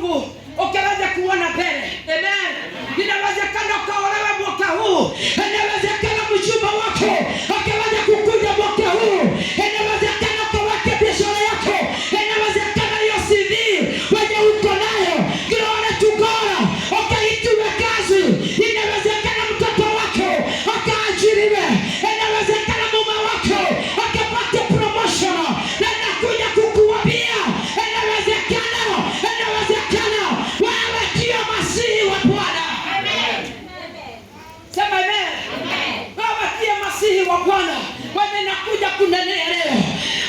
Mungu ukaweza kuona mbele. Amen. Inawezekana ukaolewa mwaka huu, inawezekana mchumba wako akaweza kukuja mwaka huu, inawezekana ukaweke biashara yako, inawezekana hiyo CV wenye uko nayo, glory to God, ukaitiwe kazi. Inawezekana mtoto wako akaajiriwe, inawezekana mume wako akapata promotion, na nakuja kukuambia inawezekana, inawezekana. Wewe ndio masihi wa Bwana. Sema amen. Wewe ndiye masihi wa Bwana. Wewe nakuja kunenea leo.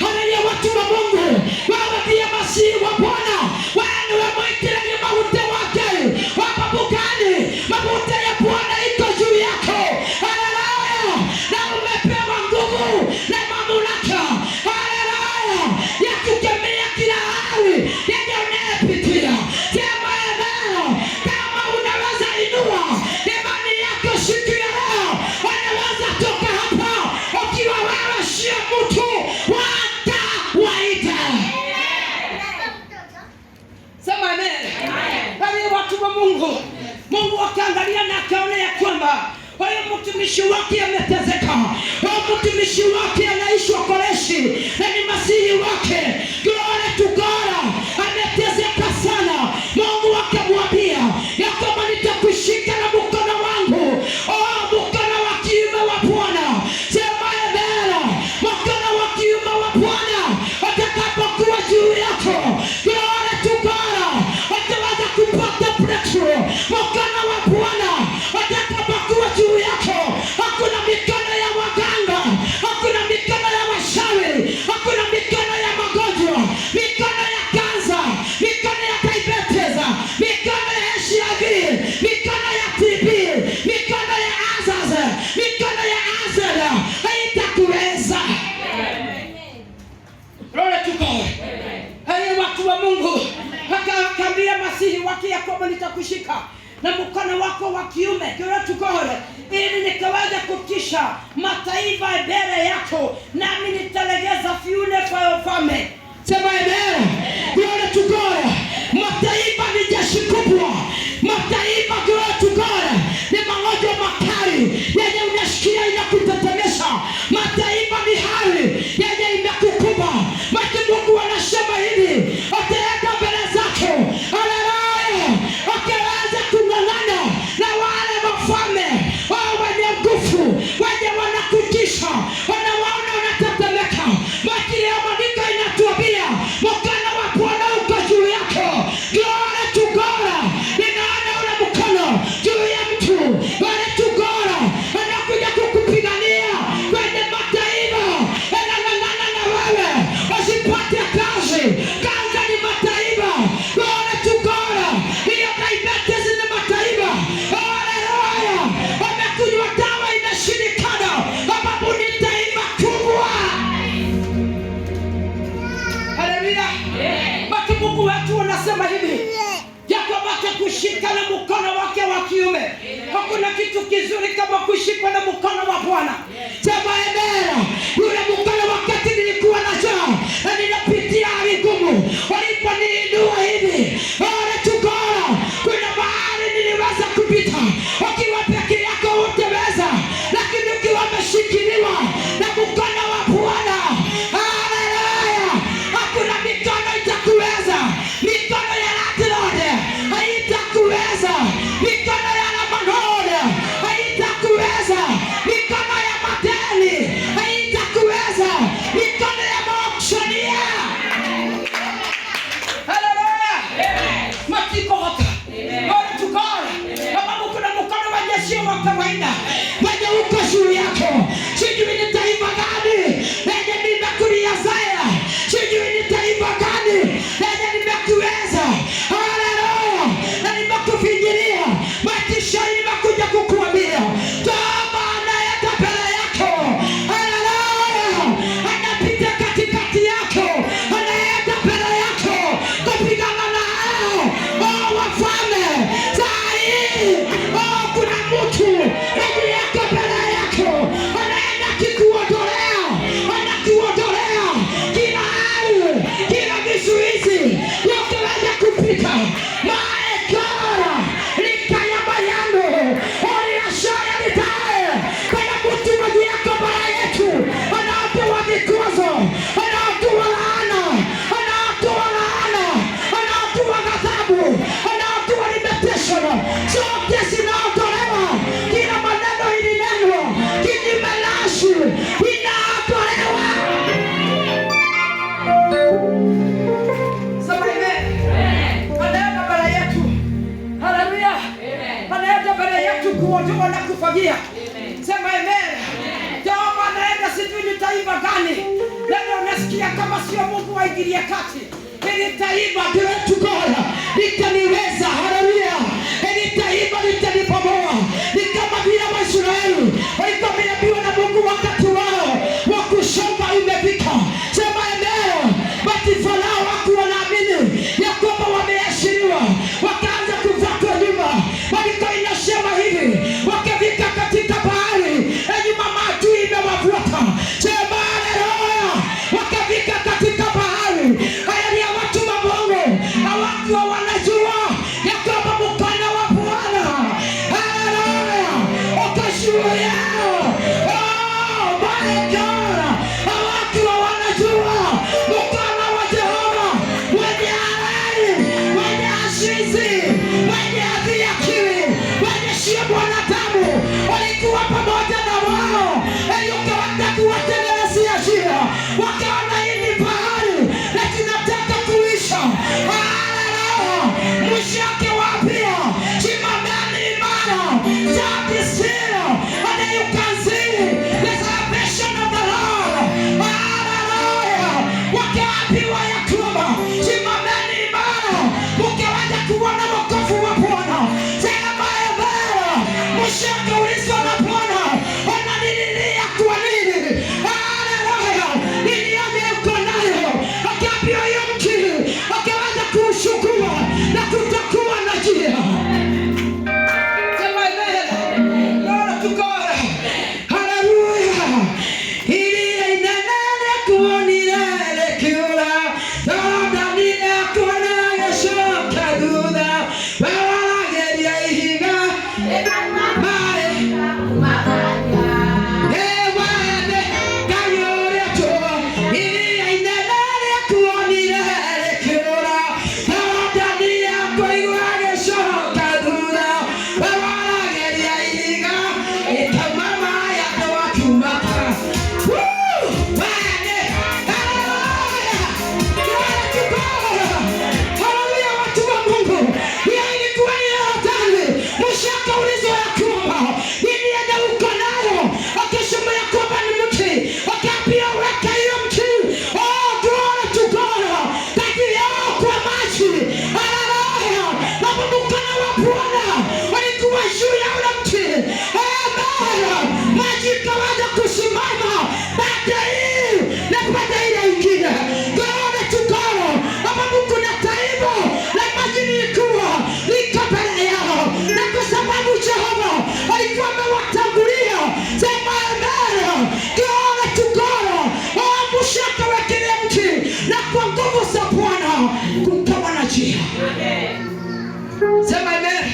Haleluya, watu wa Mungu. Wewe ndiye masihi wa Bwana. Wewe niwe mwitĩrĩrie maguta wa Ngai. Wapabukani, maguta ya Bwana iko juu yako. Haleluya. Na umepewa nguvu na mamlaka. Haleluya. Ya kukemea kila hali yenye unayepitia. Sema amen. Kama unaweza inua imani yako siku ya leo, unaweza toka hapa ukiwa wewe sio mtu wa kawaida. Sema amen. Haleluya, watu wa Mungu. Mungu akaangalia na akaona ya kwamba huyu mtumishi wake ametezeka, huyu mtumishi wake anaitwa Koreshi na ni masihi wake. Glory to God, ametezeka sana. Mungu akamwambia ya kwamba nitakushika na mkono wangu, oh, mkono wa kiume wa Bwana. Sema amen. Mkono wa kiume wa Bwana atakapokuwa juu yako, glory to God, utaweza kupata breakthrough. Mkono wa Bwana atakapokuwa juu yako, hakuna mikono ya waganga, hakuna mikono ya washauri, hakuna mikono ya magonjwa, mikono ya kansa, mikono ya diabetes, mikono ya HIV, mikono ya TB, mikono ya ulcers, mikono ya acid haitakuweza. Glory to God. Hey, watu wa Mungu, akaambia masihi wake ya kwamba nitakushika na mkono wako wa kiume, glory to God, ili nikaweze kutisha mataifa mbele yako, nami nitalegeza viuno vya wafalme. Sema amen. Glory to God. Mataifa ni jeshi kubwa. Mataifa, glory to God, ni magonjwa makali yenye unasikia inakutetemesha. Mataifa ni hali yenye imekukumba. Maki Mungu anasema hivi, ataenda mbele zako, haleluya, akiweza kung'ang'ana na wale wafalme wao wenye nguvu, wenye wanakutisha, wanawaona unatetemeka. Maki ya maandiko inatuambia mkono wa Bwana uko juu yako. Glory to God. Ninaona ule mkono juu ya mtu. Glory to God. Anakuja kukupigania kwenye mataifa, anang'ang'ana na wewe usipate kazi. Kazi ni mataifa. Glory to God. Hiyo diabetes ni mataifa. Haleluya. Wamekunywa dawa imeshindikana, sababu ni taifa kubwa. Haleluya. Basi Mungu wetu anasema hivi ya kwamba atakushika na mkono wake wa kiume. Hakuna kitu kizuri kama kushikwa na mkono wa Bwana. Sema amen. Yule mkono wakati nilikuwa na njaa na ninapitia hali ngumu, waliponiinua hivi, glory to God, kuna mahali niliweza kupita. Ukiwa peke yako utaweza, lakini ukiwa umeshikiliwa na mkono wa Bwana, haleluya, hakuna mikono itakuweza. Mikono ya landlord haitakuweza. Mikono ya landlord haitakuweza. Mikono ya madeni. Nasikia kama sio Mungu aingilie kati. Hili taifa, glory to God, litaniweza. Haleluya. Hili taifa litanibomoa. Ni kama vile Waisraeli walikuwa wameambiwa na Mungu wakati wao wa kusonga umefika. Sema amen. But Farao hakuwa wanaamini ya kwamba wameashiriwa, wakaanza kufuatwa nyuma. Maandiko inasema hivi, wakafika katika bahari na nyuma maadui imewafuata. Sema haleluya. Wakafika katika bahari. Haya ni ya watu wa Mungu, hawakuwa wanajua ya kwamba mkono wa Bwana, haleluya, uko juu yao. Oh my God, hawakuwa wanajua mkono wa Jehova mwenye halali, mwenye azizi, mwenye hadhihakiwi, mwenye sio mwanadamu, walikuwa pamoja na wao. Ili kuwatengenezea njia, wakaona hii ni bahari na tunataka kuisha. Haleluya! Mwisho wake waambia, simameni imara, stand still, and then you can see the salvation of the Lord. Haleluya! Wakaambiwa ya kwamba simameni imara, mkaweza kuona wokovu wa Bwana. Sema amen. Mwisho akaulizwa na Bwana, unanililia kwa nini? Haleluya! Nini yale uko nayo? Akaambiwa hiyo mti, akaweza kuuchukua na kutakuwa na njia. Sema amen. Glory to God. Hallelujah. Iria inene rĩkuonire rĩkiura, Jorodani ekuona gĩcoka thutha, we waragĩria ihiga maĩ. Ewene Ngai ũrĩa tũĩ, iria inene rĩkuonire rĩkiura, Jorodani ekũigua gĩcoka thutha, we waragĩria ihiga ĩkauma maĩ andũ akiumata. Woo! Wene! Hallelujah! Glory to God! Hallelujah, watu wa Mungu. Hiyo ilikuwa ni Yorodani. Mwisho akaulizwa ya kwamba nini yenye uko nayo? Akasema ya kwamba ni mti. Akaambia weka hiyo mti. Oh, glory to God. Kati yao kwa maji. Hallelujah. Na mkono wa Bwana walikuwa juu ya ule mti. Amen. Maji ikaweza kusimama pande hii na pande ile ingine. Glory to God. Ambapo kuna taifa la maji lilikuwa liko mbele yao, na kwa sababu Jehova alikuwa amewatangulia. Sema amen. Glory to God. Oh, Musa akawekelea mti na kwa nguvu za Bwana kukawa na njia. Sema amen.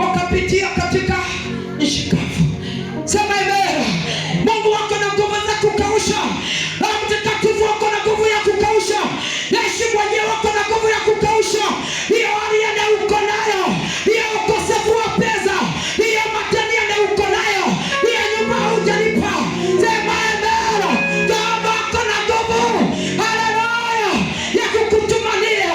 Wakapitia katika nchi kavu. Sema amen. Mungu wako na nguvu za kukausha. Roho Mtakatifu wako na nguvu ya kukausha. Yesu mwenyewe wako na nguvu ya kukausha. Hiyo hali yenye uko nayo, hiyo ukosefu wa pesa, hiyo madeni yenye uko nayo, hiyo nyumba hujalipa. Sema amen. Jehova ako na nguvu, haleluya, ya kukutumania.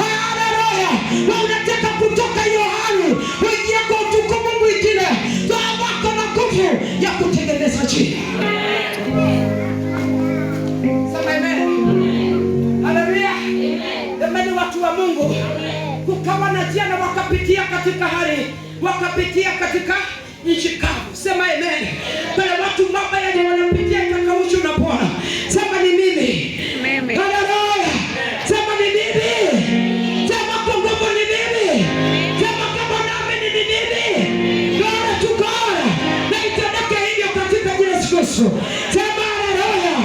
Haleluya. Na unataka kutoka hiyo hali uingie kwa utukufu mwingine. Jehova ako na nguvu ya kutengeneza njia. Sema amen. Haleluya. Jamani, watu wa Mungu, kukawa na njia na wakapitia katika hali, wakapitia katika nchi kavu. Sema amen. Pale watu mambo yenye wanapitia ikakausha, unapona. Sema ni mimi. Mimi. Haleluya. Sema ni mimi. Sema kwa nguvu ni mimi. Sema kama naamini ni mimi. Glory to God. Na itendeke hivyo katika jina la Yesu Kristo. Sema haleluya.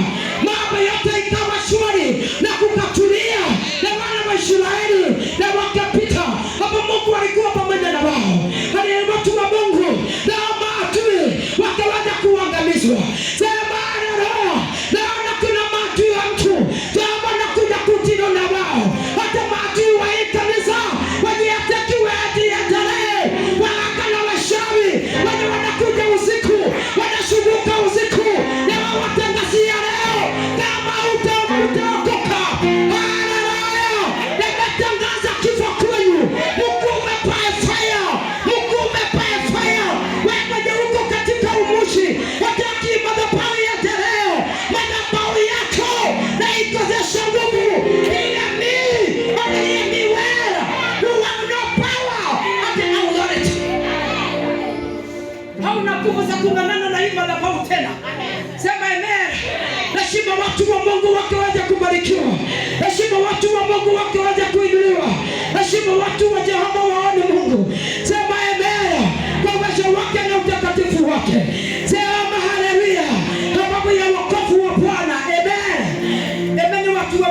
Mambo yote ikawa shwari na kukatulia na wana wa Israeli na wakapita. Hapo Mungu alikuwa pamoja na wao. Hali watu wa Mungu na maadui wakaweza kuangamizwa. Sema haleluya. Naona kuna maadui wa mtu. Sema nakuja kutino na wao. Hata maadui wa hii kanisa wenye hatakiwe hadi endelee. Waganga na washawi wenye wanakuja usiku, wanashughulika usiku, na wawatangazia leo kama utaamka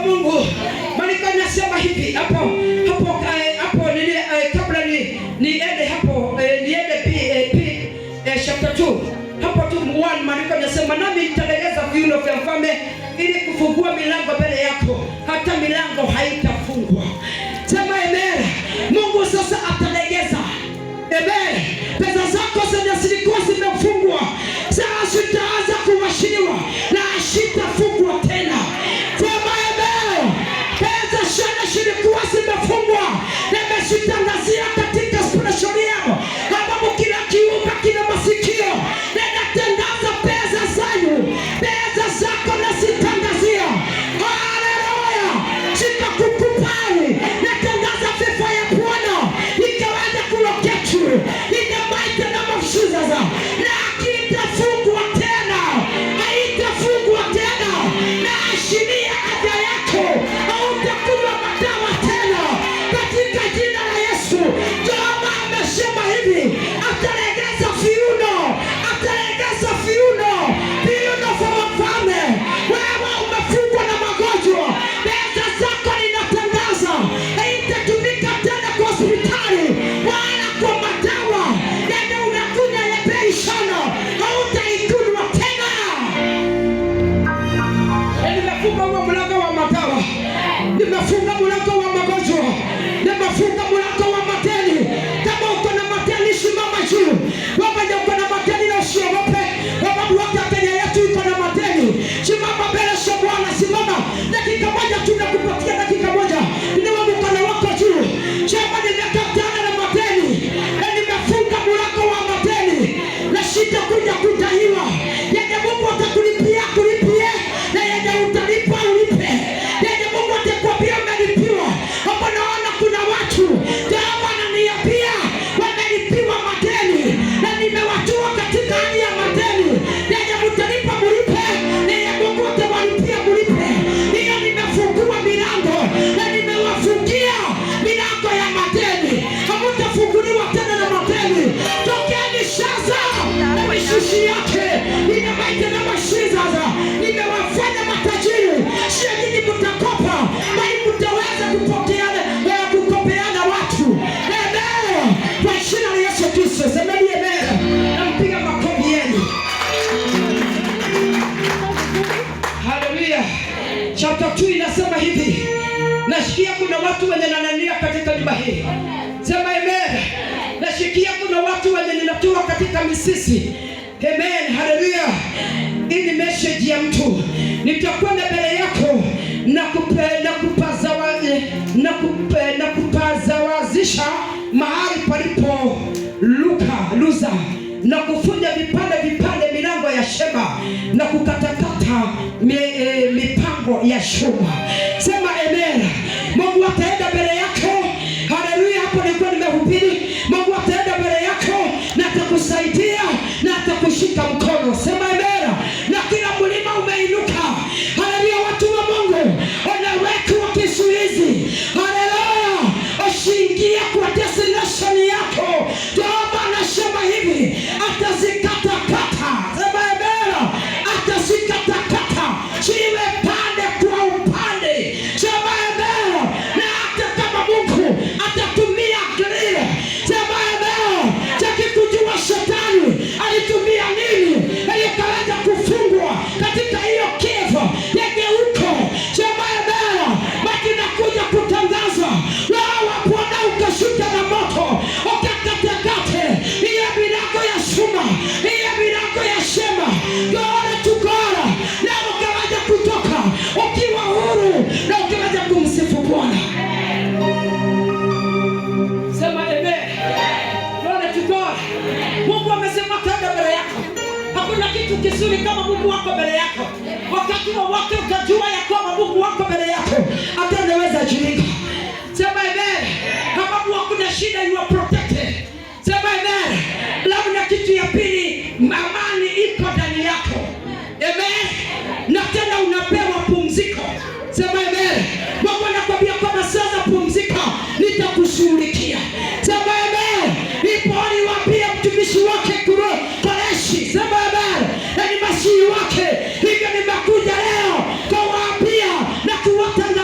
Mungu, maandiko yanasema hivi hapo hapo hapo nini kabla niende hapo niende p chapter 2 hapo tu 1, maandiko yanasema, nami nitalegeza viuno vya mfalme ili kufungua milango mbele yako, hata milango haitafungwa. Sema amen. Mungu sasa atalegeza. Amen. Pesa zako zenye zilikuwa zimefungwa sasa zitaanza kuwashiliwa na hazitafungwa tena. Sema amen. Pesa zenye zilikuwa zimefungwa nimezitangazia katika spiritual realm, ambapo kila kiumbe kina masikio. Ninatangaza pesa zanyu, pesa zako nazitangazia. Haleluya! Sitakukubali. Natangaza favor ya Bwana ikaweza kulocate you in the mighty name of Jesus, na hakitafungwa tena, haitafungwa tena. Na ashiria afya yako, hautakunywa madawa tena katika jina la Yesu. Jehova amesema hivi, atalegeza viuno, atalegeza viuno, viuno vya wafalme. Wewe umefungwa na magonjwa, pesa zako ninatangaza haitatumika tena kwa hospitali wala kwa madawa yenye unakunywa ya bei sana, hautaikunywa tena. Na nimefunga huo mlango wa madawa, nimefunga mlango wa magonjwa, nimefunga mlango wa madeni. Kama uko na madeni, simama juu. Wewe ndio uko na madeni na usiogope, kwa sababu hata Kenya yetu iko na madeni. Simama mbele za Bwana, simama dakika moja tu, nakupatia dakika moja. Inua mkono wako juu, sema nimekatana na madeni na nimefunga mlango wa madeni na sitakuja kudaiwa. Yenye Mungu atakulipia kulipie, na yenye utalipa ulipe. Yenye Mungu atakwambia umelipiwa. Hapo naona kuna watu Jehova ananiambia wamelipiwa madeni na nimewatoa katika hali ya madeni. Yenye mtalipa mlipe, na yenye Mungu atawalipia mlipe. Hiyo nimefungua milango na nimewafungia milango ya madeni. Hamtafunguliwa tena na madeni. Tokeni sasa na mishishi yake. In the mighty name of Jesus. Nimewafanya matajiri. Sio nyinyi mtakopa, bali mtaweza kupokeana na kukopeana watu. Amen. Kwa jina la Yesu Kristo. Semeni amen. Nampiga makofi yenu. Haleluya. Chapter 2 inasema hivi. Nashikia kuna watu wenye nanania katika nyumba hii. Sema amen. Nashikia kuna watu wenye ninatoa katika misisi. Amen. Haleluya. Hii ni message ya mtu. Nitakwenda mbele yako na kupazawazisha mahali palipo luka luza na kuvunja vipande vipande milango ya shaba na kukatakata mipango ya chuma. Sema amen. Mungu ataenda mbele yako. Haleluya. Hapo nilikuwa nimehubiri. Mungu ataenda mbele yako na atakusaidia na atakushika mkono. Sema amen. Na kila mlima umeinuka. Haleluya, watu wa Mungu wanawekwa kizuizi. Haleluya, usiingie kwa destination yako. Jehova anasema hivi, atazikatakata. Sema amen. Atazikatakata ziwe pande kwa upande. Sema amen. Na hata kama Mungu atatumia grill. Sema amen. Taki kujua shetani alitumia nini ili ikaweza kufungwa katika hiyo cave yenye uko. Sema amen. Baki nakuja kutangaza Roho wa Bwana ukashuka na moto ukakatakate hiyo milango ya chuma, hiyo milango ya shema. Glory to God. Na ukaweza kutoka ukiwa huru na ukiweza kumsifu Bwana. Sema amen. Glory to God. Mungu amesema ataenda mbele yako. Hakuna kitu kizuri kama Mungu wako mbele yako. Wakati wowote utajua ya kwamba Mungu wako mbele yako, hata unaweza jilinga. Sema amen. Kama hakuna shida, you are protected. Sema amen. Labda kitu ya pili, amani iko ndani yako. Amen. Na tena unapewa pumziko. Sema amen. Mungu anakwambia kwamba sasa pumzika, nitakushughulikia. Sema amen. Ipo aliwaambia mtumishi wake Koreshi. Sema amen. Na ni masihi wake. Hivyo nimekuja leo kuwaambia na kuwatangaza.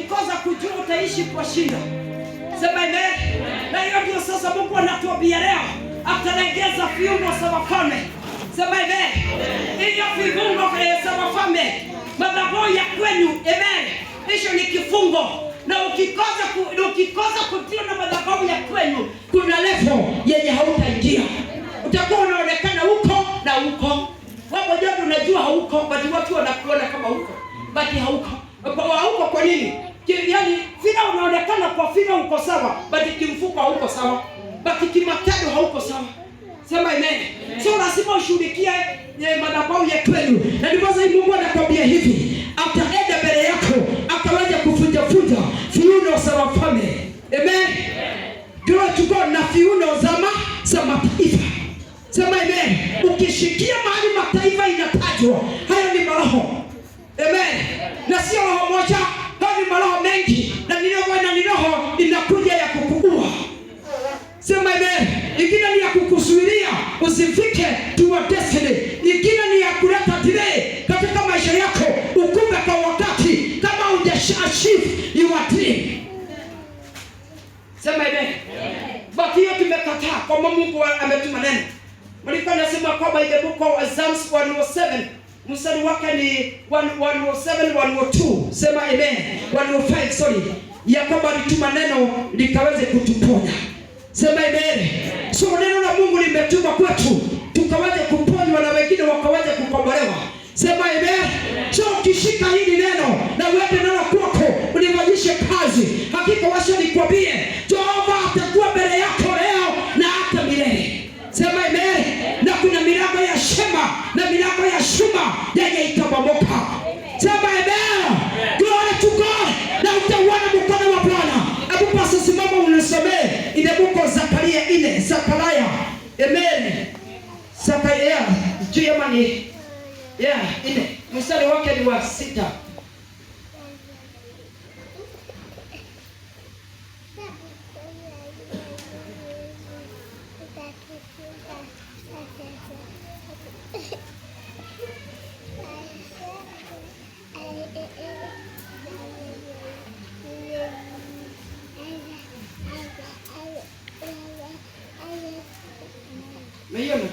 Ukikosa kujua utaishi kwa shida. Sema amen. Na hiyo ndio sasa Mungu anatuambia leo, atalegeza viungo za wafalme. Sema amen. Hiyo vifungo za wafalme, madhabahu ya kwenu, amen, hicho ni kifungo. Na ukikosa kutia na madhabahu ya kwenu, kuna level yenye hautaingia. Utakuwa unaonekana huko na huko. Wewe mwenyewe unajua hauko, but watu wanakuona kama huko, but hauko. Kwa hauko kwa nini? Yaani vile unaonekana kwa vile uko sawa, but kimfuko hauko sawa. But kimatendo hauko sawa. Sema amen. So lazima ushughulikie madhabahu ya kwenu. Na ndipo sasa Mungu anakuambia hivi, ataenda mbele yako, akaweza kufunja funja viuno za wafalme. Amen. Glory to God, na viuno za mataifa. Sema amen. Ukishikia mahali mataifa inatajwa, hayo ni maroho. Amen. Na sio roho moja, hayo ni maroho mengi. Na ni roho, na ni roho inakuja ya kukuua. Sema amen. Ingine ni ya kukuzuilia usifike to your destiny. Ingine ni ya kuleta delay katika maisha yako, ukumbe kwa wakati kama huja achieve your dream. Sema amen. But hiyo tumekataa kwamba Mungu ametuma neno. Mlikuwa nasema kwamba in the book of Psalms 107 mstari wake ni 107 102. Sema amen. 105, sorry. Ya kwamba alituma neno likaweze kutuponya. Sema amen. So neno la Mungu limetuma kwetu tukaweze kuponywa na wengine wakaweze kukombolewa. Sema amen. So ukishika hili neno na uende nalo kwako, ulifanyishe kazi, hakika wacha nikwambie, Jehova atakuwa mbele yako leo na hata milele. Sema amen. Na kuna milango ya shema na milango ya shuma yenye itabomoka. Sema amen. Glory to God. Na utauona mkono wa Bwana. Hebu pastor simama unisomee in the book of Zakaria 4, Zakaria. Amen. Zakaria, juu ya mani. Yeah, 4. Mstari wake ni wa 6. Umeiona?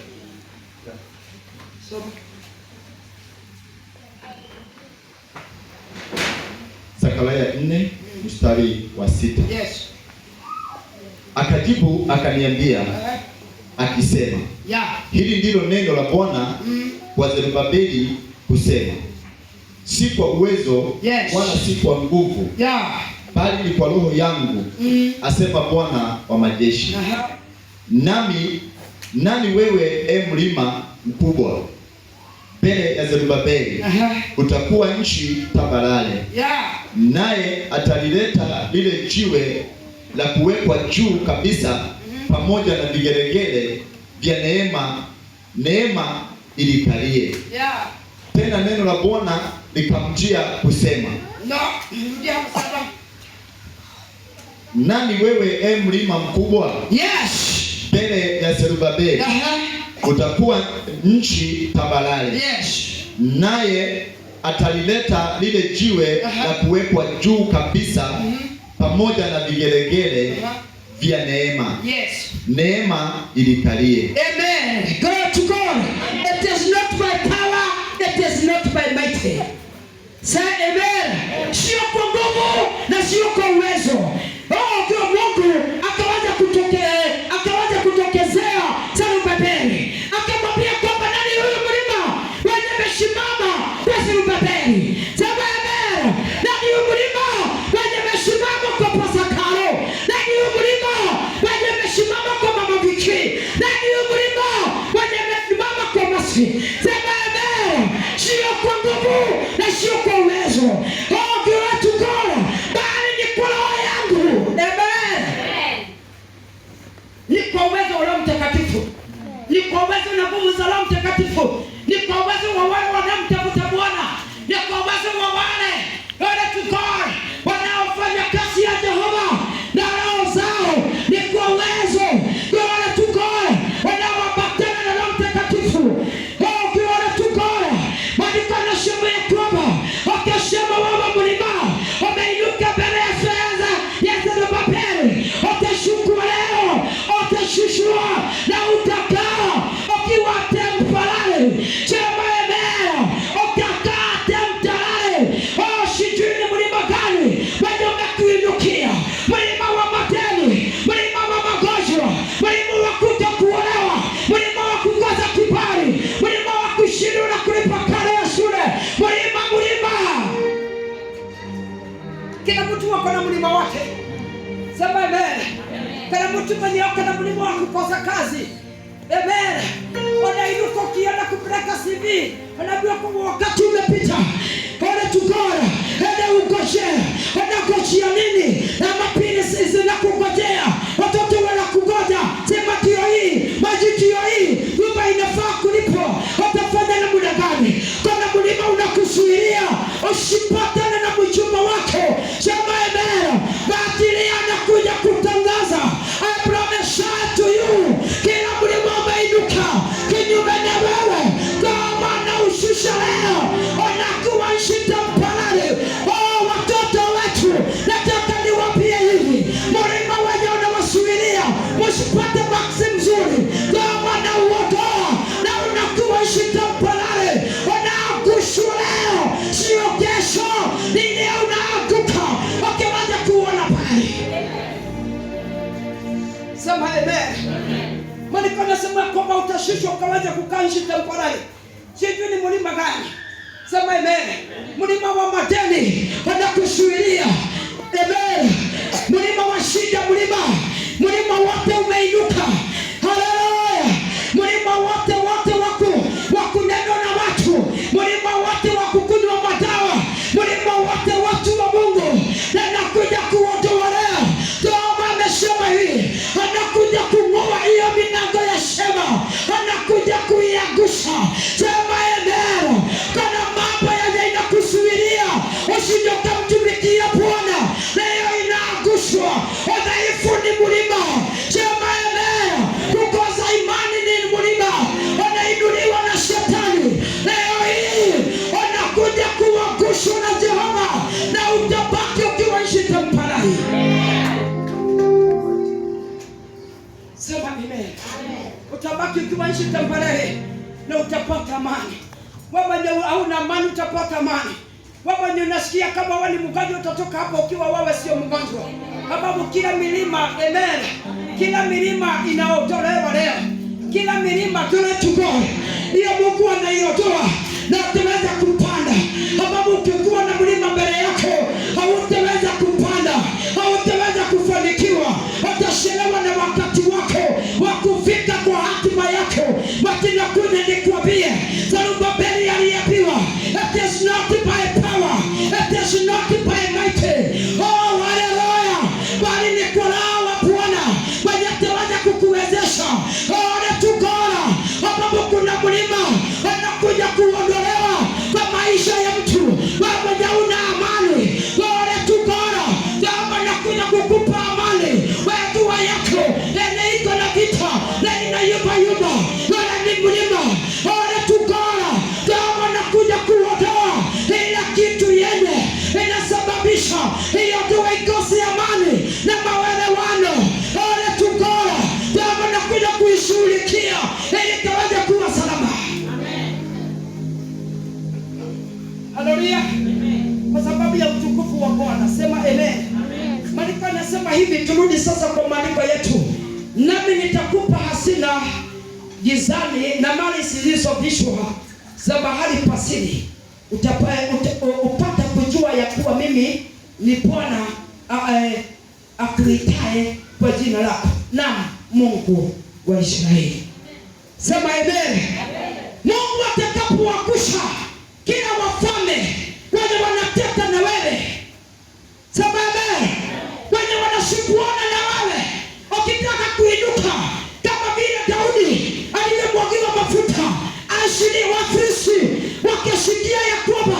Soma. Zakaria 4 mstari wa 6. Yes. Akajibu akaniambia akisema, hili ndilo neno la Bwana kwa Zerubabeli kusema, si kwa uwezo wala si kwa nguvu, bali ni kwa roho yangu, asema Bwana wa majeshi. Nami nani wewe, e mlima mkubwa, mbele ya Zerubabeli utakuwa nchi tambarare, naye atalileta lile jiwe la kuwekwa juu kabisa pamoja na vigelegele vya neema, neema ilikalie. Tena neno la Bwana likamjia kusema, No, rudia hapo sasa. Nani wewe, e mlima mkubwa? Yes. Mbele ya Zerubabeli utakuwa nchi tambarare. Yes. Naye atalileta lile jiwe la kuwekwa juu kabisa pamoja na vigelegele vya neema. Yes. Neema ilikalie. Amen. Glory to God. It is not by power, it is not by might. Say amen. Sio kwa nguvu na sio kwa uwezo. Oh, kwa Mungu akaanza kutokezea Zerubabeli. Akamwambia kwamba nani huyu mlima wenye amesimama kwa Zerubabeli? Sema amen. Nani huyu mlima wenye amesimama kwa Pasakaro? Nani huyu mlima wenye amesimama kwa Mama Viki? Nani huyu mlima wenye amesimama kwa Masi? Sema amen. Sio kwa nguvu na sio kwa uwezo. Oh, glory to God. Bali ni kwa roho yangu. Amen. Ni kwa uwezo wa Roho Mtakatifu. Ni kwa uwezo na nguvu za Roho Mtakatifu. Ni kwa uwezo wa wale wanaomtafuta Bwana. Ni kwa uwezo wa wale, glory to God, wanaofanya kazi ya Jehova na roho zao. Ni kwa uwezo, glory to God, wanaoambatana na Roho Mtakatifu. Oh, glory to God. Maandiko yanasema ya kwamba wakasema wewe mlima umeinuka mbele Kana mtu mwenye ako na mlima wa kukosa kazi. Amen. Unainuka ukienda kupeleka CV, unaambiwa kwamba wakati umepita. Glory to God. Enda ungoje. Unangojea nini? Na mapili zinakungojea. Watoto wanakungoja. Sema ndio hii, maji ndio hii, nyumba inafaa kulipwa. Utafanya namna gani? Kuna mlima unakuzuilia usipatane na mchumba wako. Sema amen. Batili anakuja kutangaza, I promise to you, kila mlima umeinuka kinyume na wewe, kama anaushusha leo, unakuwa shida mparare. Oh, watoto wetu, nataka niwaambie hivi, mlima wenye unawasuilia usipate maksi mzuri, kama anauondoa na unakuwa shida mparare, unaangushwa leo, sio kesho. Ni leo unaanguka ukianza kuona pale. Sema amen. Maandiko yanasema kwamba utashushwa ukaweza kukaa nchi temporary. Sijui ni mlima gani. Sema amen. Mlima wa madeni wanakuzuilia. Amen. Mlima wa shida, mlima wote umeinuka. Haleluya. Mlima wote wote wa kunenwa na watu, mlima wote wa kukunywa madawa, mlima wote watu wa Mungu, na nakuja kuondoa leo. Toba amesema hivi, anakuja kung'oa hiyo milango ya shema, anakuja kuiangusha. Sema amen. Kuna mambo yenye inakuzuilia usije ukamtumikia Bwana, leo inaangushwa. Udhaifu ni mlima. Sema amen. Kukosa imani ni mlima, unainuliwa na shetani. Leo hii unakuja kuangushwa na Jehova, na utabaki ukiwa nchi temporary. Sema amen. Utabaki ukiwa nchi temporary na utapata amani. Wewe mwenye hauna amani utapata amani. Wewe mwenye unasikia kama wewe ni mgonjwa utatoka hapo ukiwa wewe sio mgonjwa. Sababu kila milima, amen, kila milima inaondolewa leo. Kila milima, glory to God, hiyo Mungu anaiondoa na utaweza kupanda. Sababu ukikuwa na mlima mbele yako hautaweza kupanda, hautaweza kufanikiwa, utachelewa na wakati wako wa kufika kwa hatima yako. Nakuja nikwambie, Zerubabeli aliambiwa, it is not by power, it is not by might. Oh, haleluya! Bali ni kwa Roho wa Bwana mwenye ataweza kukuwezesha. Oh, to God, ambapo kuna mlima anakuja kuondolewa kwa maisha ya mtu. Wewe mwenye una amani, glory to God, Baba anakuja kukupa amani. Wewe dua yako yenye iko na vita na inayumba yumba, wewe ni mlima. Glory to God, Baba anakuja kuondoa ila kitu yenye inasababisha hiyo dua ikose amani na maelewano. Glory to God, Baba anakuja kuishughulikia ili ikaweze kuwa salama. Haleluya. Kwa sababu ya utukufu wa Bwana, sema amen. Maandiko yanasema hivi, turudi sasa kwa maandiko yetu. Nami nitakupa hazina gizani na mali zilizovishwa za mahali pasiri, upate kujua ya kuwa mimi ni Bwana akuitaye kwa jina lako, naam Mungu wa Israeli. Sema amen. Mungu atakapoangusha kila wafalme wenye wanateta na wewe, sema amen, wenye wanasumbuana na wewe, ukitaka kuinuka kama vile Daudi aliyemwagiwa mafuta, ashili Wafilisti wakisikia ya kwamba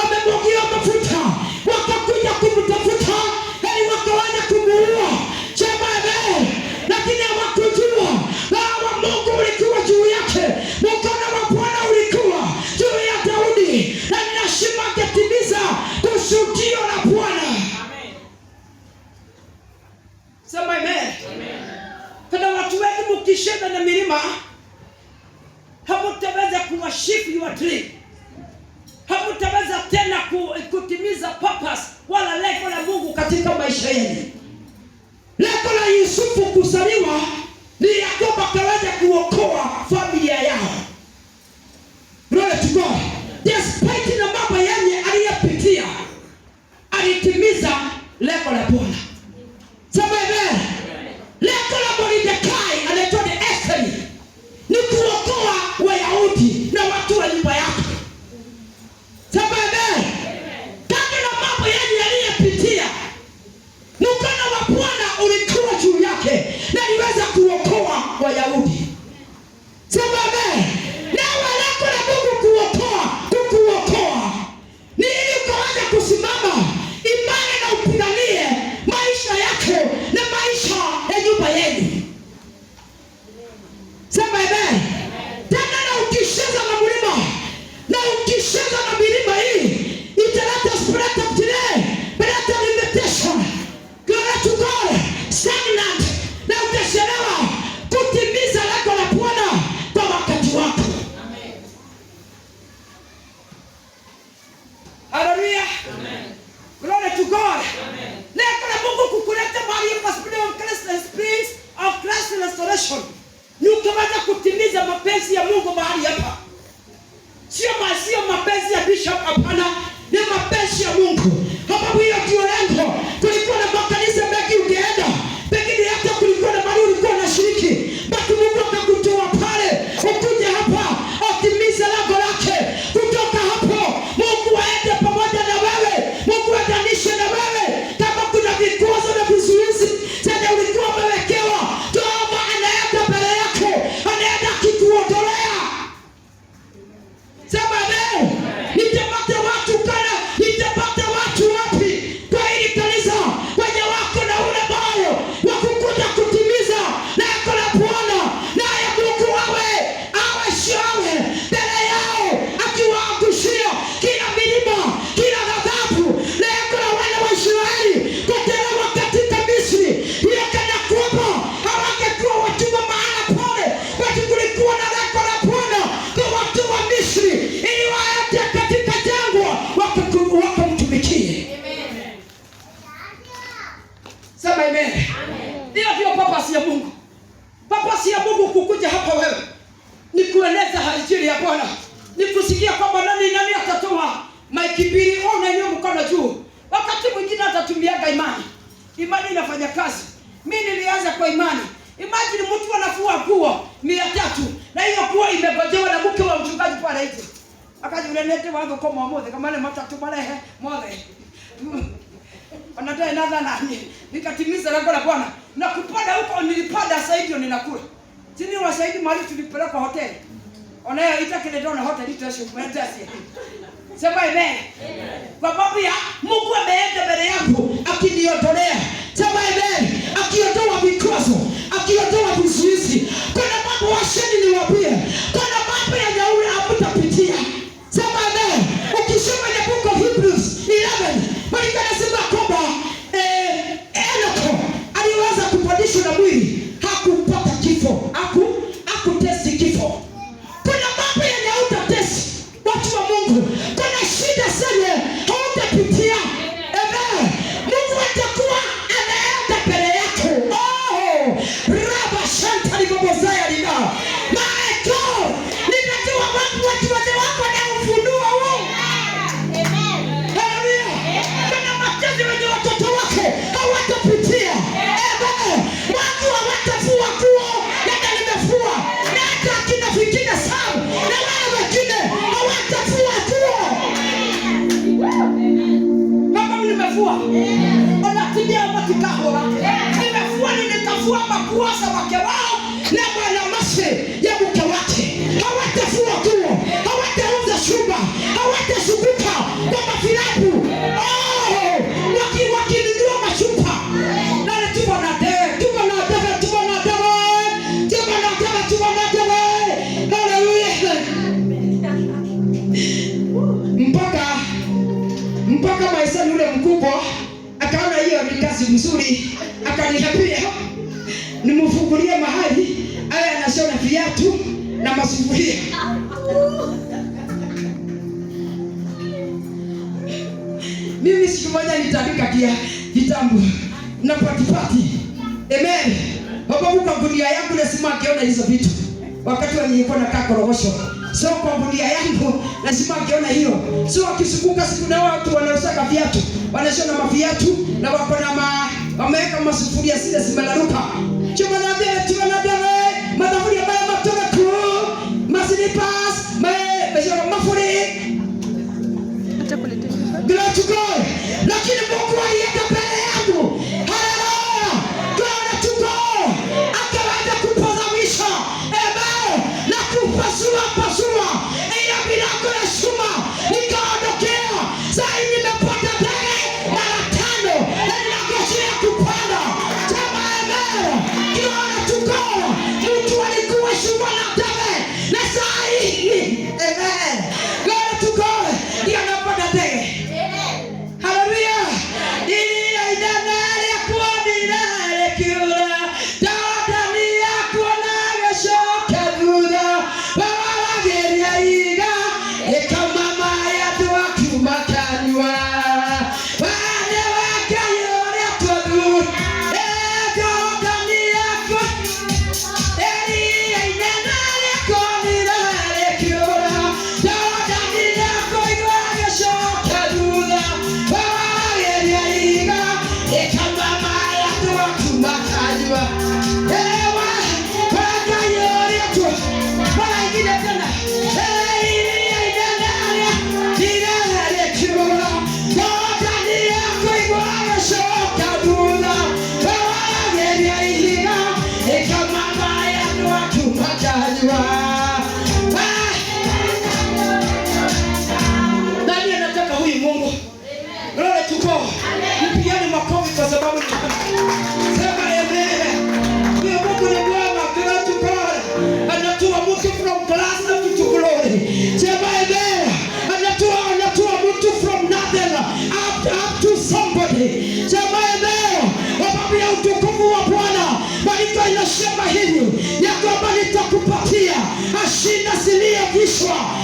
amemwagiwa mafuta, wakakuja kumtafuta ili wakaanza kumuua. Sema amen. Lakini hawakujua Roho wa Mungu ulikuwa juu yake, mkono wa Bwana ulikuwa juu ya Daudi, na lazima angetimiza kusudio la Bwana. Sema amen. Kuna watu wengi mkishinda na milima hamutaweza kuachieve your dream, hamutaweza tena kutimiza purpose wala lengo la Mungu katika maisha yenu. Lengo la Yusufu kuzaliwa ni ya kwamba akaweza kuokoa familia yao. Glory to God. Despite na mambo yenye aliyopitia, alitimiza lengo la Bwana. Sema amen. Lengo mapenzi ya Mungu mahali hapa. Sio mapenzi ya bishop, hapana, ni mapenzi ya Mungu. Sababu hiyo ndio lengo. Kulikuwa na makanisa mengi ungeenda, pengine hata kulikuwa na mahali ulikuwa unashiriki, basi Mungu akakutoa pale ukuje hapa atimize lengo lake. Kutoka hapo Mungu aende pamoja na wewe, Mungu aendanishe na wewe. Kama kuna vikwazo na vizuizi zenye ulikuwa umewekewa, toba, anaenda mbele yako, anaenda akikuondolea. Sema amen. Nitapata watu kana, nitapata watu wapi kwa hili kanisa wenye wako na ule moyo wa kukuja kutimiza lengo la Bwana, naye Mungu awe shawe mbele yao, akiwaangushia kila milima, kila ghadhabu. Lengo la wana wa Israeli kutolewa katika Misri, hiyo kana kwamba hawangekuwa watumwa mahala pale, bali kulikuwa na lengo la Bwana kwa watu wa Misri ili waende katika jangwa wakamtumikie. Sema amen. Hiyo ndio purpose ya Mungu. Purpose ya Mungu kukuja hapa wewe ni kueleza injili ya Bwana, ni kusikia kwamba nani atatoa maiki mbili, wewe unainua mkono juu. Wakati mwingine atatumiaga imani. Imani inafanya kazi. Mimi nilianza kwa imani. Imagine mtu anafua nguo 300 na hiyo nguo imegojewa na mke wa mchungaji pale nje. Akaji unanete wangu kwa mmoja kama ile matatu malehe mothe. Anadai nada nani? Nikatimiza lengo la Bwana. Na kupanda huko nilipanda sasa hivi ninakula. Sini washahidi mahali tulipelekwa hoteli. Onayo itakile na hoteli tosho mwendasi. Sema amen. Kwa sababu ya Mungu ameenda mbele yangu akiniondolea. Sema amen. Akiondoa vikwazo, akiondoa vizuizi. Kuna mambo washeni niwaambie. Kuna mambo ya nyauri hamtapitia. Sema amen. Ukisoma the book of Hebrews 11, Maandiko yanasema kwamba Enoch aliweza kupandishwa na mwili, hakupata kifo, hakutesti kifo. Kuna mambo yenye hautatesti, watu wa Mungu. Kuna shida zenye hautapitia. Amen. Mungu atakuwa anaenda mbele yako. Oh, raba shanta libobozaya lina. My God, ninajua watu wote wako na ufunuo huu. Haleluya. Kuna machozi wenye watoto wako hawatapitia. Amen. Watu hawatafua nguo, labda nimefua. Na hata akina vingine sana, na wale wengine hawatafua nguo. Baba, nimefua. Wanatumia matikahora. Nimefua, nikafua makuo za wake wao na manamase ya mke wake. Hawatafua nguo, hawatauza shamba, hawatazunguka kwa mafilabu. Oh, wakinunua machupa. Na tuko na debe, tuko na debe, tuko na debe. Tuko na debe, tuko na debe. Haleluya. Mpaka maisha yule mkubwa akaona hiyo ni kazi mzuri, akaniambia nimfungulie mahali awe anashona viatu na masufuria. Mimi siku moja nitaandika kitabu na patipati. Amen. Baba kwa gunia yangu lazima akiona hizo vitu. Wakati wa nilikuwa nakaa Korogosho. So kwa gunia yangu lazima akiona hiyo. So akizunguka siku na watu wanaosaka viatu, wanashona maviatu na wako na wameweka masufuria zile zimelaluka. Chuma na bia, chuma na bia, madafuria baya matoka ku, masilipas, mafuri. Glory to God. Lakini Mungu alienda mbele yangu. Haleluya. Glory to God. Akaanza kupazamisha. Amen. Na kupasua pasua ile milango ya chuma nikaondokea. Sasa nimepata ndege mara 5 na ninangojea kupanda. Sema amen. Glory to God.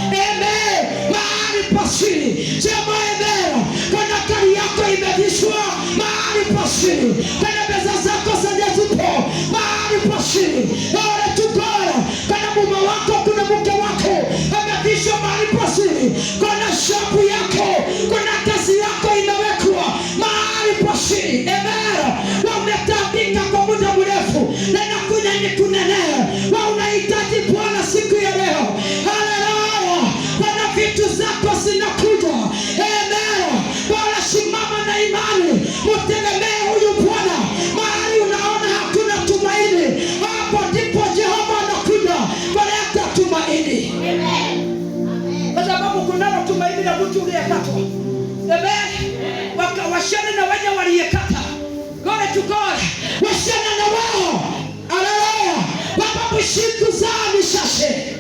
Amen, mahali pa siri. Sema amen. Kana gari yako imevishwa mahali pa siri, kana pesa zako zenye zipo mahali pa siri. Glory to God. Kana mume wako, kuna mke wako amevishwa mahali pa siri, kuna shapu yako, kuna kazi yako imewekwa mahali pa siri. Amen. Umetambika kwa muda mrefu na nakuja nikunenee, wa unahitaji Bwana siku ya leo. Haleluya! Kuna vitu zako zinakuja. Amen. Bora simama na imani, mtegemee huyu Bwana. Mahali unaona hakuna tumaini, hapo ndipo Jehova anakuja kuleta tumaini, kwa sababu kunalo tumaini la mtu uliyekatwa. Amen. Wakawashana na wenye waliyekata. Glory to God. Washana na wao. Haleluya. Sababu siku zao ni chache.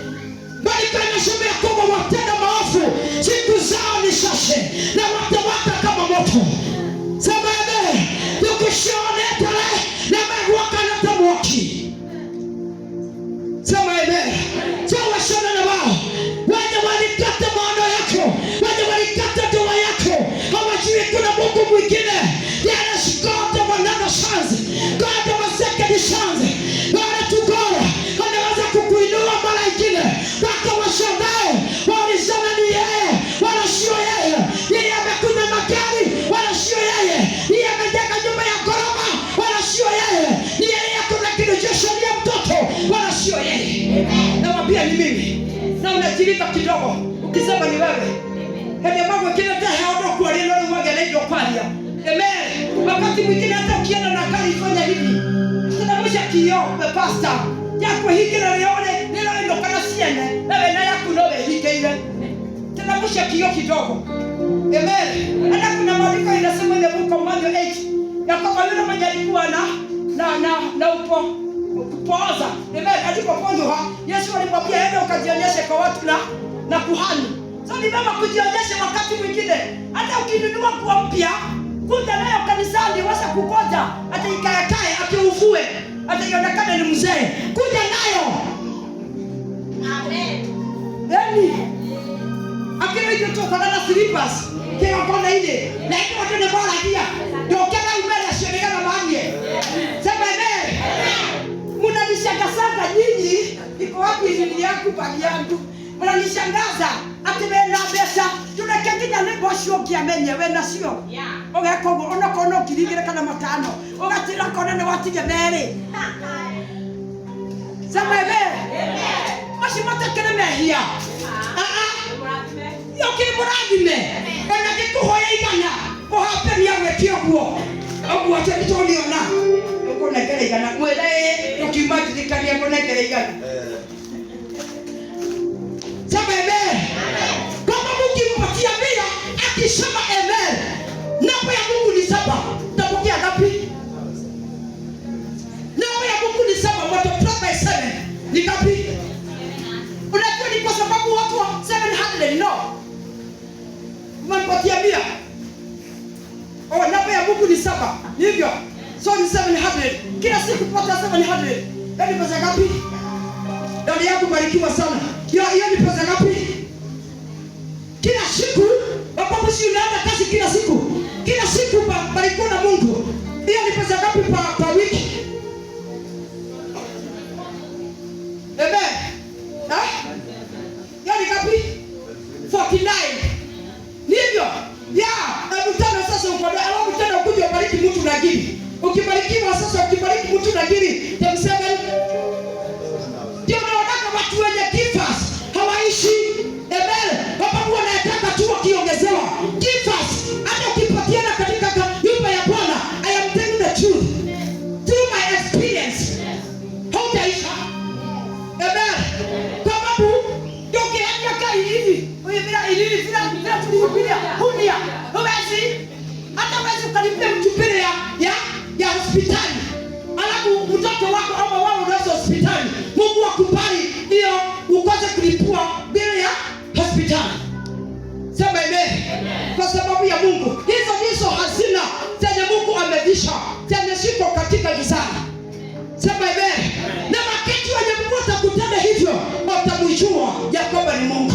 Bali inasema ya kwamba watenda maovu siku zao ni chache na watawaka kama moto. Sema amen. Tukushonetele na magwaka na tamwaki. Sema amen. So washana na wao wenye walikata maono yako, wenye walikata ndoa yako, hawajui kuna Mungu mwingine. There is God of another chance, God of a second chance. Glory to God. Anaweza kukuinua mara ingine mpaka washangae, waulizane ni yeye wala sio yeye. Yeye amekuja na gari wala sio yeye. Yeye amejenga nyumba ya ghorofa wala sio yeye. Ni yeye kuna kirejesholia mtoto wala sio yeye. Namwambia ni mimi, na unajirika kidogo ukisema ni wewe. Hende mago kile ta haodo kwa leo wagerejo kwaria. Amen. Wakati mwingine hata ukienda na gari fanya hivi. Tunamsha kioo we pastor. Yako hikira leone nilo ndo kana siene nawe na yako no we hikeire. Tunamsha kioo kidogo. Amen. Hata kuna maandiko inasema in the book of Matthew 8 ya kwamba yule mwenye alikuwa na upo kupooza. Amen. Alipoponywa Yesu alimwambia enda ukajionyeshe kwa watu na kuhani. So ni vyema kujionyesha wakati mwingine. Hata ukinunua nguo mpya, kuja nayo kanisani wasa kukoja, hata ikaekae ati ufue, hata ionekane ni mzee. Kuja nayo. Amen. Yaani akira hiyo tu kwa na slippers, kila kona ile. Na hiyo watu ni bora kia. Ndio kila mbele asionekana maanye. Sema amen. Mnanishangaza nyinyi, iko wapi injili yangu bali yangu? Mnanishangaza ati wena mbeca tureke nginya nĩmbo ũcio ũngĩ amenye wena cio ũgeka ũguo onokorwo no 2,000 kana 5 ũgatira kona nĩ watigia merĩ. Sema amen. Macio matakĩrĩ mehia. Yokĩ mũrathime ona ngĩkũhoya 100 kũhapenia gwĩke ũguo ũguo atĩ nĩtũniona ũkũnengera 100 mwĩre ũkiuma ndirikania ngũnengere 100. Sema amen. Kama mkimpatia 100 akisema amen, namba ya Mungu ni 7, utapokea ngapi? Namba ya Mungu ni 7, multiply by 7 ni ngapi? Unajua ni kwa sababu watu wa 700 no. Umempatia 100. Oh, namba ya Mungu ni 7. Ni hivyo. So ni 700. Kila siku pata 700. Yaani pesa ngapi? Dada yangu barikiwa sana. Hiyo ni pesa ngapi? Kila siku ambapo si unaenda kazi kila siku. Kila siku barikiwa na Mungu. Hiyo ni pesa ngapi pa wiki? Amen. Ha? Hiyo ni ngapi? 49. Ndivyo? Yeah, hebu tena sasa uko na alafu tena ukuje ubariki mtu na giri. Ukibarikiwa sasa ukibariki mtu na giri, times 7. Ndio unaona watu wenye givers hawaishi. Amen. Sababu wanataka tu wakiongezewa. Givers hata ukipatiana katika nyumba ya Bwana, I am telling the truth. Through my experience. Hautaisha. Amen. Kwa sababu ndio ukienda kai hivi, bila ilili bila tulihubiria, hunia. Huwezi hata huwezi ukalipia mtu mbele ya hospitali. Alafu mtoto wako ama wao unaweza hospitali. Mungu akubali hiyo ukose kulipua mbele ya hospitali. Sema amen. Kwa sababu ya Mungu. Hizo ndizo hazina zenye Mungu amevisha, zenye ziko katika gizani. Sema amen. Na wakati wenye Mungu atakutenda hivyo, watamjua ya kwamba ni Mungu.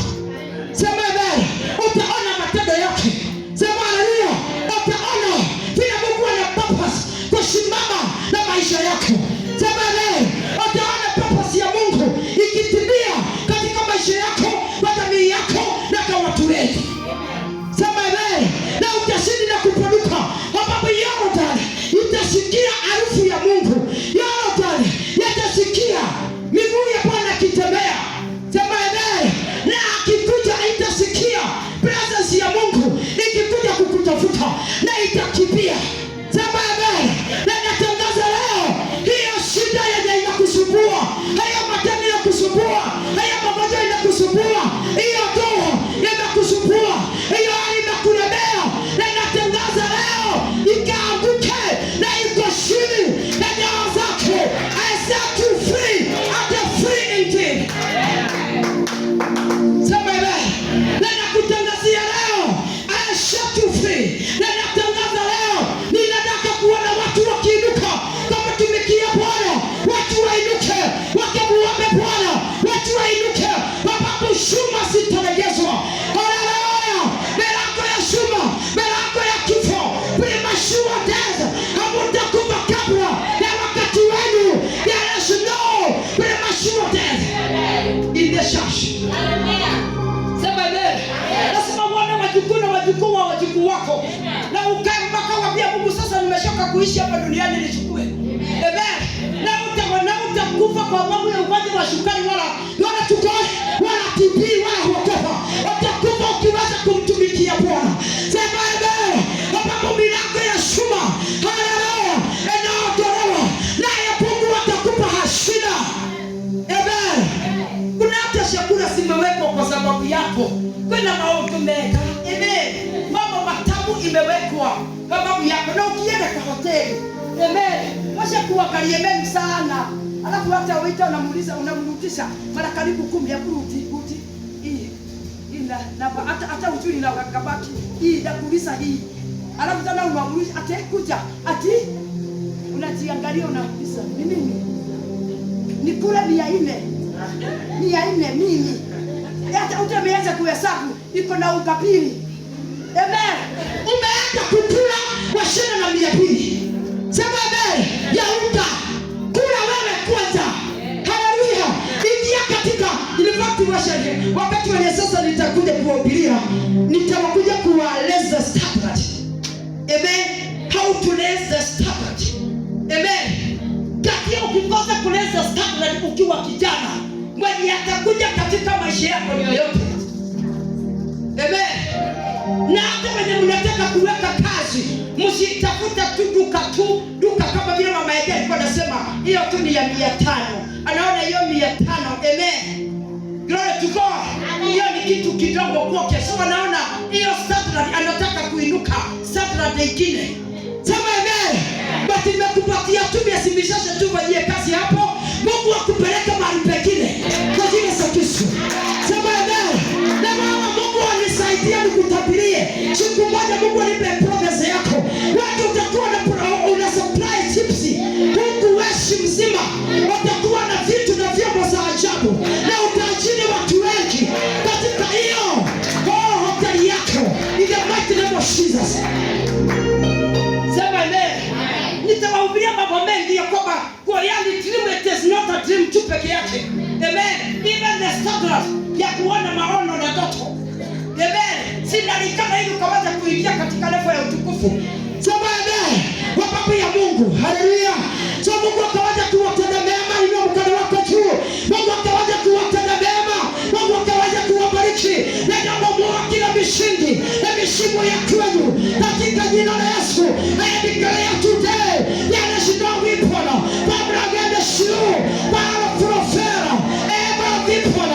wajukuu wa wajukuu wako, na ukae mpaka waambie Mungu, sasa nimeshoka kuishi hapa duniani, nichukue. Amen. Na utakufa kwa sababu ya ugonjwa wa sukari wala tukoi wala TB wala whatever. Utakufa ukiweza kumtumikia Bwana. Sema amen. Ambapo milango ya chuma, haleluya, inaondolewa, naye Mungu atakupa hasira. Amen. Kuna hata chakula zimewekwa kwa sababu yako. Kuna maovu mega. Amen. Mambo matamu imewekwa kwa sababu yako. Na ukienda kwa hoteli, amen, washa kuangalia mengi sana. Alafu hata waiter unamuuliza, unamrudisha mara karibu 10 ya kurudi kuti. Hii ina na hata ujui na kabaki. Hii nakuuliza hii. Alafu tena unamuuliza ati kuja ati unajiangalia unauliza ni nini? Nikule 400. 400 mimi. Hata utameanza kuhesabu iko na ukapili. Amen. Umeanza kukula kwa shida na 200. Sema amen. Ya unga. Kula wewe kwanza. Haleluya. Ingia katika in fact worship. Wakati wenye sasa nitakuja kuwahubiria, nitakuja kuwaeleza standard. Amen. How to raise the standard. Amen. Katia ukikosa kuleza standard ukiwa kijana, mwenye atakuja katika maisha yako ni yoyote. Amen. Na hata wenye mnataka kuweka kazi, msitafuta tu duka tu, duka kama vile mama yake alikuwa anasema, hiyo tu ni ya 500. Anaona hiyo 500. Amen. Glory to God. Hiyo ni kitu kidogo kwake. So anaona hiyo standard anataka kuinuka standard nyingine. Sema amen. But nimekupatia tu miezi michache tu fanyie kazi hapo. Mungu akupeleke mahali pengine kwa jina la Yesu. Sema amen. Na mama, Mungu anisaidie nikutabirie. Siku moja Mungu anipe prophecy yako. Watu utakuwa na una supply chips huku West mzima. Watakuwa na vitu na vyombo za ajabu. Na utaajiri watu wengi katika hiyo hoteli yako. In the mighty name of Jesus. Sema amen. Nitawahubiria mambo mengi ya kwamba kwa yani dream it is not a dream tu peke yake. Amen. Even the standard ya kuona maono na ndoto. Amen. Sinalikana ili ukaweza kuingia katika level ya utukufu. Sema amen. Kwa sababu ya Mungu. Haleluya. So Mungu akaweza kuwatenda mema, inua mkono wako juu. Mungu akaweza kuwatenda mema. Mungu akaweza kuwabariki. Na nabomoa kila misingi na mishimo ya kwenu katika jina la Yesu. I declare today, there is no weapon formed against you, power profera, every weapon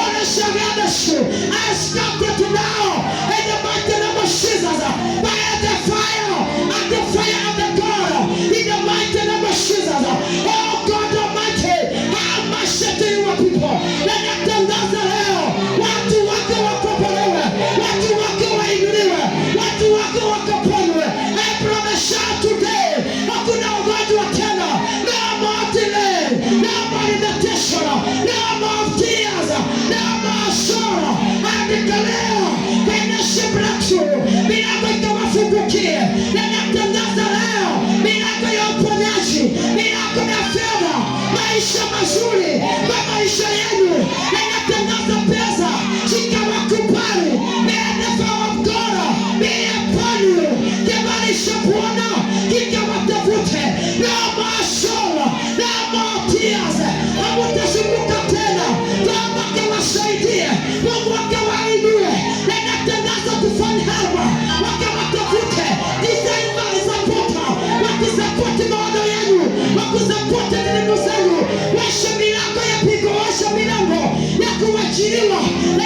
against you. I stop it now in the mighty name of Jesus. By the fire and the fire of the God in the mighty name of Jesus. Oh God Almighty, have mercy to your people. Na natangaza leo watu wake wakombolewe, watu wake wainuliwe, watu wake wakaponywe. I promise today, hakuna ugonjwa tena. No more delay, no more limitation, no more tears, no more sorrow. I declare financial breakthrough, milango ikawafungukie. Na natangaza leo milango ya uponyaji, milango ya fedha, maisha mazuri kwa maisha yenu. Na natangaza pesa zikawakubali. May the power of God be upon you. Kibali cha Bwana kikawatafute. No more sorrow, no more tears. Hamtasumbuka tena. Baba akawasaidie, Mungu akawainue. Na natangaza kufanya hapa, wakawatafute. Design support, wakisapoti maono yenu, wakisapoti elimu zenu. Washa milango ya pigo, washa milango ya kuachiliwa na